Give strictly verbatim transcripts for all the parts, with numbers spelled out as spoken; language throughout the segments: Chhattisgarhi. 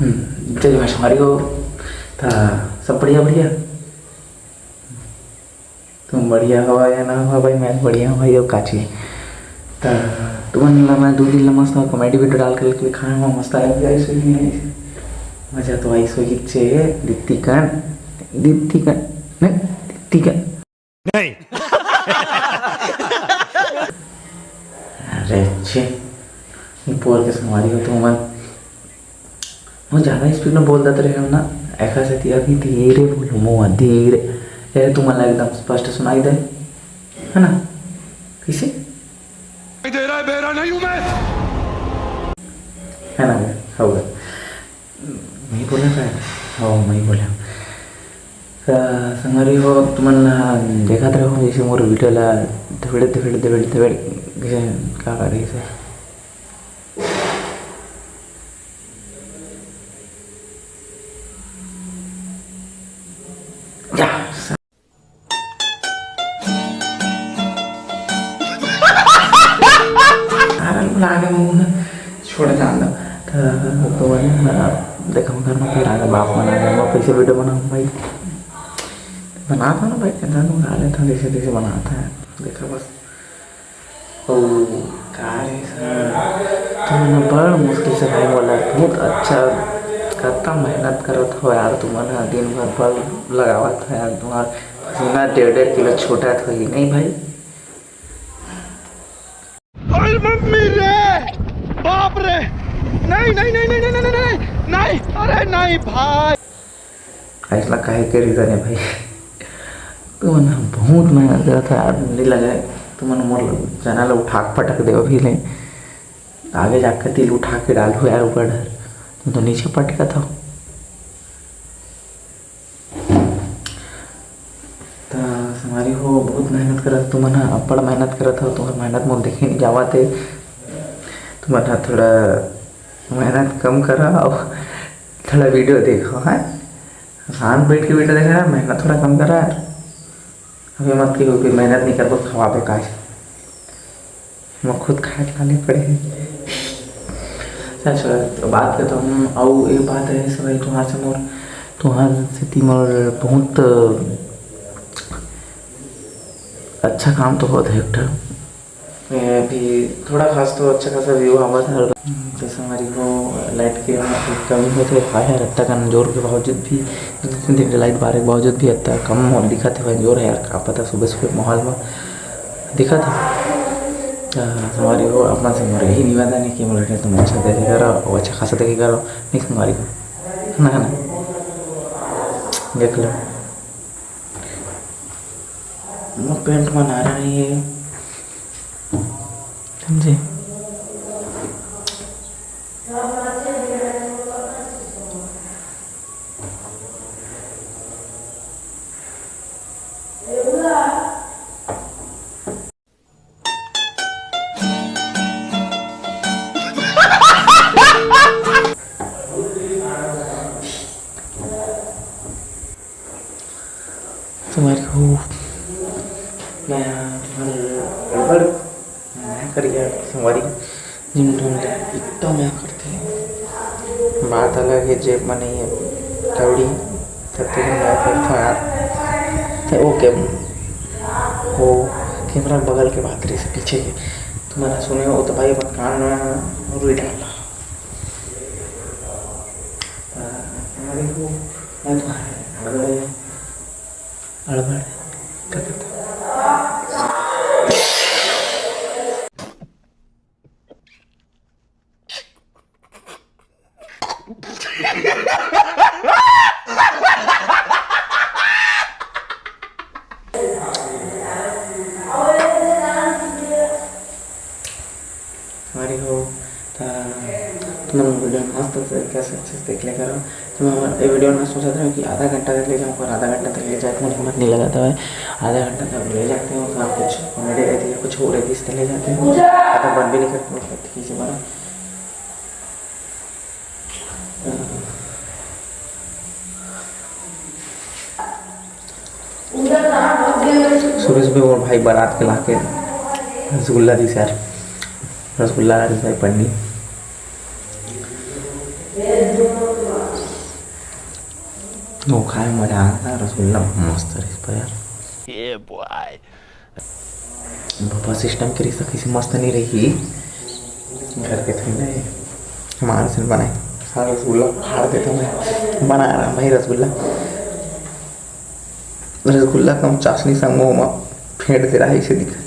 हम्म, चलिए भाई, संगवारी हो, त सब बढ़िया, बढ़िया। तुम बढ़िया हो या ना हो भाई, मैं बढ़िया हूँ भाई। और काची, त तुमन ला मैं दो दिन ला मस्त comedy video डाल के लिखाए हूँ, मस्त आया भी, आइस होई नहीं आइस? मजा तो आइस होई चे, दित्ती कन, दित्ती कन, नहीं, दित्ती कन। नहीं। अरे छे, ऊपर के संगवारी हो तुमन, वो ज्यादा speed में बोल देते रहे हो ना, एखर सेती अभी धीरे बोलो, मुआ धीरे। ए, तुमन ला एकदम स्पष्ट सुनाई दे, है ना? कैसे? दे रहा है, बहरा नहीं हूं मैं। है ना? हो गया। मैं बोला था। हो, मैं बोला। त संगवारी हो, तुमन ला देखत रहो, जैसे मोर video ला धुड़, धुड़, धुड़, धुड़, का कर रही सर? सारा लागे मुंह छोड़ जान दो। त तो वही ना, देखो घर में फिर आगे बाप मन आ गए, मैं कैसे video बनाऊँ भाई? बनाता ना भाई, कहता हूँ गा लेता हूँ, जैसे तैसे बनाता है, देखा बस। ओ, का रे सर, तुमन बड़ मुश्किल से भाई मोला बहुत अच्छा, कतना मेहनत करत हो यार तुमन ह, दिन भर बल लगावत हो यार, तुम्हार पसीना डेढ़ डेढ़ किलो छूटत होही नहीं भाई? अरे मम्मी रे, बाप रे, नहीं, नहीं, नहीं, अरे नहीं भाई। अइसला काहे के reason है भाई? तुमन ह बहुत मेहनत करत हो यार, नहीं लगे तुमन मोर चना ला उठा के पटक देव अभी ले, आगे जाके तिल उठा के डालहू यार ऊपर डर, तुम तो नीचे पटकत हो। त संगवारी हो, बहुत मेहनत करत, तुमन ह अब्बड़ मेहनत करत हो, तुम्हार मेहनत मोर देखे नहीं जावत है। तुमन ह थोड़ा मेहनत कम करा और थोड़ा video देखो, हैं? शांत बैठ के video देखा, मेहनत थोड़ा कम करा यार। अभी मत कहियो कि मेहनत नहीं करबो, खवाबे काज। मैं खुद खाए खाने पड़े हैं। अच्छा, तो बात करता हूँ, अउ एक बात है, सब भाई, तुम्हार से मोर, तुम्हार सेती मोर बहुत अच्छा काम तो होत है एक ठा। ए, अभी थोड़ा खास तो अच्छा खासा view आवत है। जैसे हमारी वो light के कमी होत है, हाय है, रत्ता का जोर के बावजूद भी, दो तीन दिन के light बारे के बावजूद भी रत्ता कम हो दिखत है, जोर है यार, का पता सुबह सुबह माहौल में दिखत है। आ, हमारी वो अपना से मोर यही निवेदन है कि मोर तुम अच्छा देखे करो और अच्छा खासा देखे करो, नहीं हमारी को, है ना, है ना? देख लो। मोर pant में नारा नहीं है। समझे? तुम्हारी हो, मैं तुम्हारे गड़बड़, मैं करिया तुम्हारी, जिन तुम इतना मैं करते। बात अलग है, जेब में नहीं है कौड़ी, तब तक मैं करता यार। तो ओके, वो कैमरा बगल के बात रही से पीछे के, तुम्हारा सुने हो तो भाई अपन कान में रुई डाल। तुम्हारी हो, मैं तुम्हारे अड़बड़, का करता? हमारी हो, त तुमन video मस्त तरीका से अच्छे से देख ले करो। तो मैं ये video में सोचा था कि आधा घंटा तक ले जाऊँ, पर आधा घंटा तक ले जाए तो मुझे हिम्मत नहीं लगा था भाई। आधा घंटा तक ले जाते हो तो आप कुछ comedy रहती है, कुछ हो रहती है, इससे ले जाते हो। खत्म बन भी नहीं करते हो, ठीक से बना। सुबह सुबह मोर भाई बारात के लाके रसगुल्ला दिस यार, रसगुल्ला, रसगुल्ला पन्नी। वो खाए में मजा आता, रसगुल्ला मस्त रहिस पर यार। ये बॉय। पापा सिस्टम के रिश्ता किसी मस्त नहीं रही। घर के थोड़ी नहीं, हमारे से बनाए। सारा रसगुल्ला फाड़ देता मैं, बना रहा भाई रसगुल्ला। रसगुल्ला कम चाशनी संगो में फेंट दे रहा है इसे दिखा।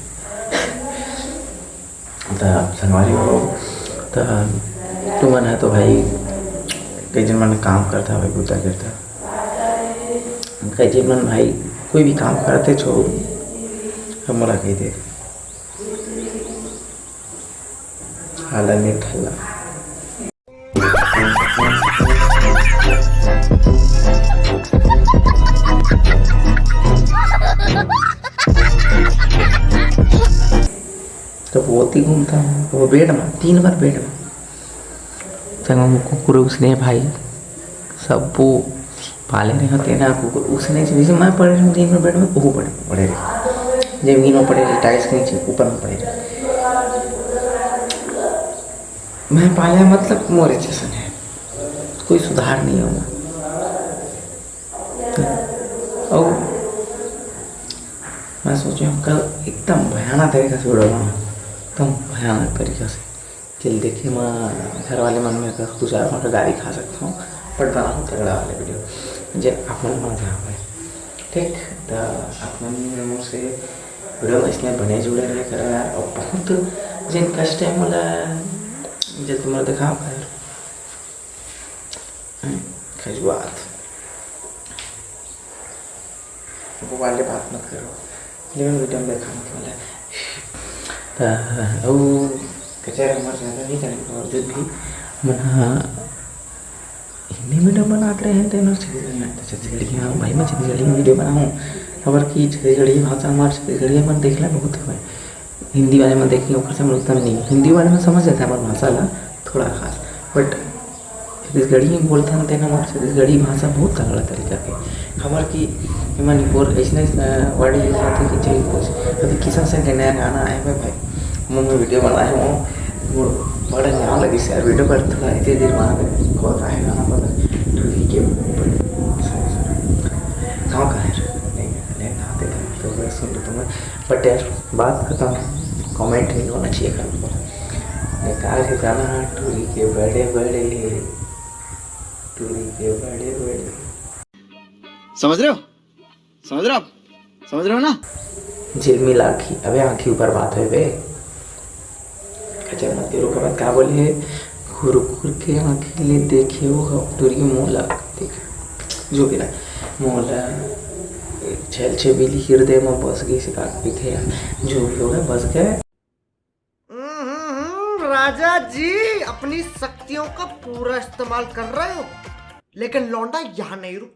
त संगवारी हो, त तुमन ह तो भाई, कई झन मन काम करता, भाई बुता करता, कई झन मन भाई कोई भी काम करते छो, अब मोला कही दे, हाला नहीं ठल्ला। कभू ओती घूमता हूँ, कभू बेड में, तीन बार बेड में। संग में कुकुर उसने भाई, सबो पाले रहे होते ना कुकुर उसने, जैसे मैं पड़े रहूँ दिन में बेड में, वो पड़े पड़े रहे, जमीन में पड़े रहे, टाइल्स के नीचे, ऊपर में पड़े रहे। मैं पाले मतलब मोरे जैसन है, कोई सुधार नहीं होगा। और मैं सोचे हूँ कल एकदम भयानक तरीका से वीडियो बनाऊँ, एकदम भयानक तरीका से। चल देखे मैं घर वाले मन में दो चार घंटा गाली खा सकता हूँ, but बनाऊँ तगड़ा वाले वीडियो, जे आप मन मजा आवे। ठीक, तो आप मन मोर से वीडियो में इसमें बने जुड़े रहे करो यार। और बहुत जिन कष्ट है मोला, जे तुम्हारा दिखा यार। हम्म, खजुआत। वो वाले बात मत करो, लेकिन वीडियो में देखा मत वाला। त अउ कचर हमर ज़्यादा नहीं जाने के बावजूद भी हमन ह हिंदी वीडियो बनात रहे हैं, तेन छत्तीसगढ़ी में, तो छत्तीसगढ़ी में, भाई, मैं छत्तीसगढ़ी में वीडियो बनाऊँ, खबर की छत्तीसगढ़ी भाषा हमारे छत्तीसगढ़ी मन देखला बहुत हवे। हिंदी वाले में देखिए, ओकर से मतलब नहीं, हिंदी वाले में समझ जाता है हमारी भाषा ला थोड़ा खास, but छत्तीसगढ़ी में बोलता ना, तेना हमारे छत्तीसगढ़ी भाषा बहुत तगड़ा तरीका के। खबर की एमा निपोर ऐसने, अ, word use होथे कि चल कुछ अभी किशन सिंह के नया गाना आए हुए भाई, मुँह में वीडियो बनाए हूँ, वो बड़ा नाम लगी यार वीडियो पर थोड़ा इतने देर वहाँ पे कौन आए गाना पता टूरी के ऊपर। गाँव का है नहीं, नहीं आते थे तो मैं सुन लेता हूँ, but यार बात खत्म, कमेंट नहीं होना चाहिए कल को। निकाल के गाना टूरी के बड़े बड़े, टूरी के बड़े बड़े। समझ रहे हो? समझ रहे हो आप? समझ रहे हो ना? झिलमिल आँखी, अबे आँखी ऊपर बात है बे। अच्छा मत करो, मत का बोली है, कुरकुर के आँखी ले देखे हो हम टूरी मोला, देख जो भी ना मोला छल छबीली हृदय में बस गई से का कहिथे यार, जो भी होगा बस गए। हम्म, राजा जी अपनी शक्तियों का पूरा इस्तेमाल कर रहे हो, लेकिन लौंडा यहाँ नहीं रुक।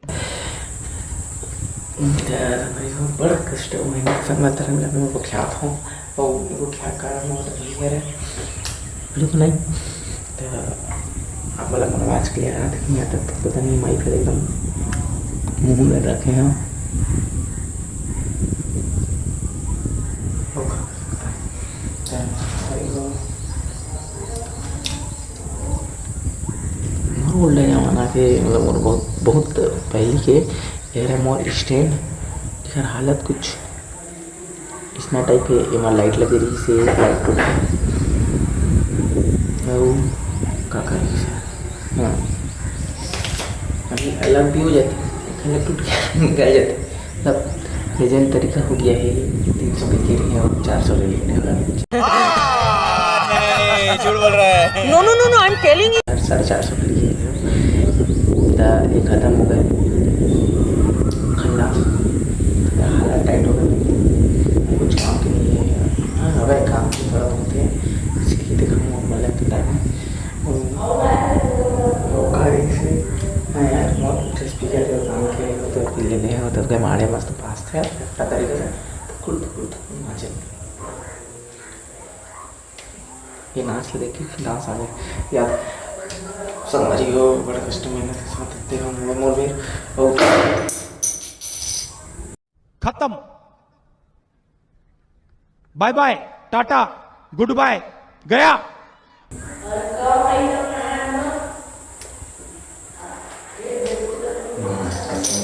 यार, भाई, वो बड़ा कष्ट है, वो हिंदुस्तान में धर्म लगे, वो क्या था, वो, वो क्या कारण हो रही है रे? बिल्कुल नहीं। तो आप वाला मन आज के लिए रहा था, यहाँ तक तो पता नहीं, माइक एकदम मुंह में रखे हैं। मोर old जमाना के, मतलब, मोर बहुत, बहुत पहली के, ये रहे मोर stand, जेकर हालत कुछ इसना type के, एमा light लगे रही से, light टूट गे। अउ का करे से? हाँ। अभी अलग भी हो जाते, अलग टूट के निकल जाते। मतलब, प्रेजेंट तरीका हो गया है, तीन सौ के रहे और चार सौ ले लेने वाला। नहीं, झूठ बोल रहा है। No, no, no, no, I am telling you। साढ़े चार सौ के लिए तो ये खत्म हो गए। खन्ना, हालत टाइट हो गई, कुछ काम की नहीं है। हाँ, हमारे काम की थोड़ा बहुत है, इसलिए दिखाऊँ, मतलब, तो टाइम है। वो गाड़ी से, हाँ यार, बहुत स्पीकर का काम किया है, तो फिर लेने हैं, तो उसके माड़े मस्त पास थे, अच्छा तरीके से, तो कुल, कुल, कुल नाचे। ये नाच के देख के डांस आ गया याद। संगवारी हो, बड़ा कष्ट मेहनत के साथ इतने हम मोर मोर बेर और खत्म। बाय बाय। टाटा, गुड बाय, गया।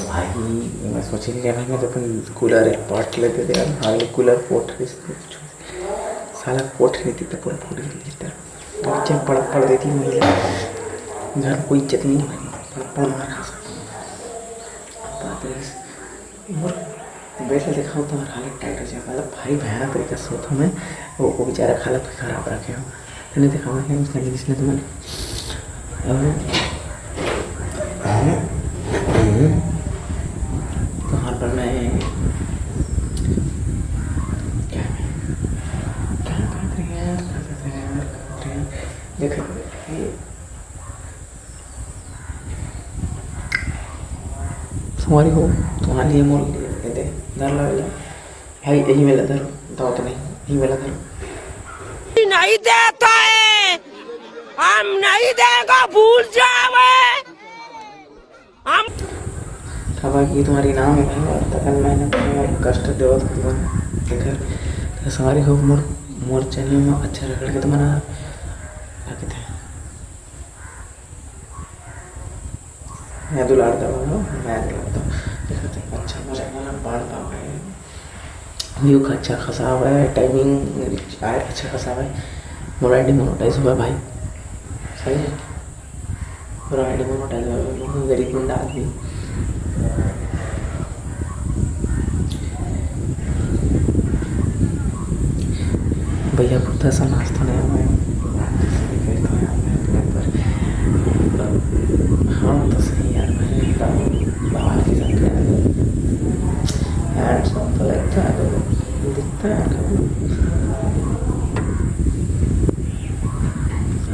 भाई, मैं सोचे नहीं रहा, मैं तो अपन कूलर एक पॉट लेते थे यार, हाल कूलर पॉट के साला पॉट नहीं देता, पूरा फूट गया देता। अब क्या पड़, पड़ देती मुझे, घर कोई इज्जत नहीं है भाई, पड़, पड़ मार खा सकता हूँ। बात है, मोर बेड ला देखा तो हालत टाइट हो जाए, मतलब भारी भयानक तरीका से सोता हूँ मैं। वो, वो बेचारा का हालत खराब रखे हो, तने देखा मैं उसने, इसने तो मैंने, तो हाल पर मैं क्या, क्या बात है यार, क्या बात है यार, क्या बात है यार? देखो, ये संगवारी हो, तुम्हारे लिए मोर लिए दे, धर ला ले। भाई, यही मेला धर, बताओ तो नहीं, यही मेला धर। नहीं देता है, हम नहीं देगा, भूल जावे। हम काबर कि तुम्हारी नाम है भाई, और तकन मेहनत और कष्ट देवत हो तुमन। देखर, तो संगवारी हो, मोर, मोर चैनल में अच्छा रगड़ के तुम्हारा क्या कहते हैं, मैं दुलार दवा हो, मैं दुलार दवा। देखर, अच्छा मोर चैनल में बाढ़ पावे, व्यू का अच्छा खासा आवे, टाइमिंग आए अच्छा खासा आवे, मोर आईडी मोनेटाइज हुआ भाई, सही है। पूरा आईडी मोनेटाइज हो गया, गरीब गुंडा आदमी। भैया कुत्ता सा नाश्ता नहीं आवे, हाँ तो सही यार, भाई बाहर की जाते हैं यार, सॉन्ग तो लगता है, तो दिखता है यार।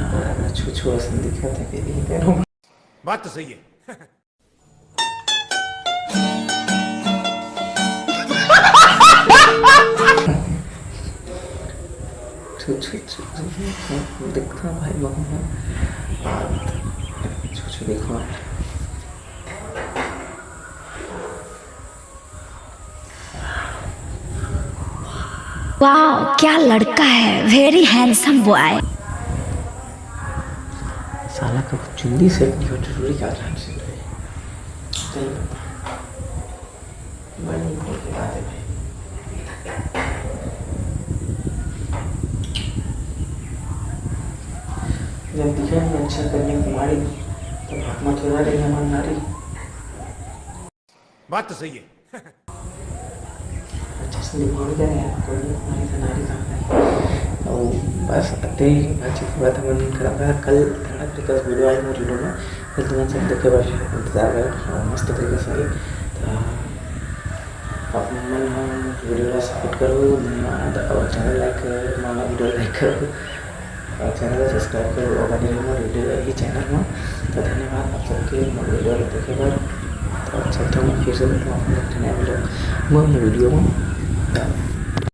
हाँ, छू छू ऐसे दिखा था कि ये कह रहा हूँ। बात तो सही है। छु, छु, छु, छु, छु, देखता भाई, बहुत छु, छु, देखो। वाह, क्या लड़का है, very handsome boy। साला का चुंदी सेट नहीं हो, जरूरी क्या ध्यान से रहे। सही बात है। बड़ी बोल के बात है भाई। जब दिखा नहीं अच्छा करने को मारी, तो भाग मत हो जा रही हमारी नारी। बात तो सही है। अच्छा से दिमाग क्या है, कोई नहीं, नारी का नारी काम है। तो बस अते ही बातचीत के बाद हमन करब कल तगड़ा तरीका से वीडियो आई मोर वीडियो में। कल तुमन सब देखे बर इंतजार करो, हाँ, मस्त तरीका से आई। तो आप मन हम वीडियो ला सपोर्ट करो, धन्यवाद। और चैनल लाइक करो, हमारा वीडियो लाइक करो। और चैनल ला सब्सक्राइब करो और बने रहो मोर वीडियो ही चैनल में। तो धन्यवाद आप सबके मोर वीडियो ला देखे बर। तो अच्छा, तो मैं फिर से मिलता हूँ अपने नए वीडियो, मोर वीडियो में।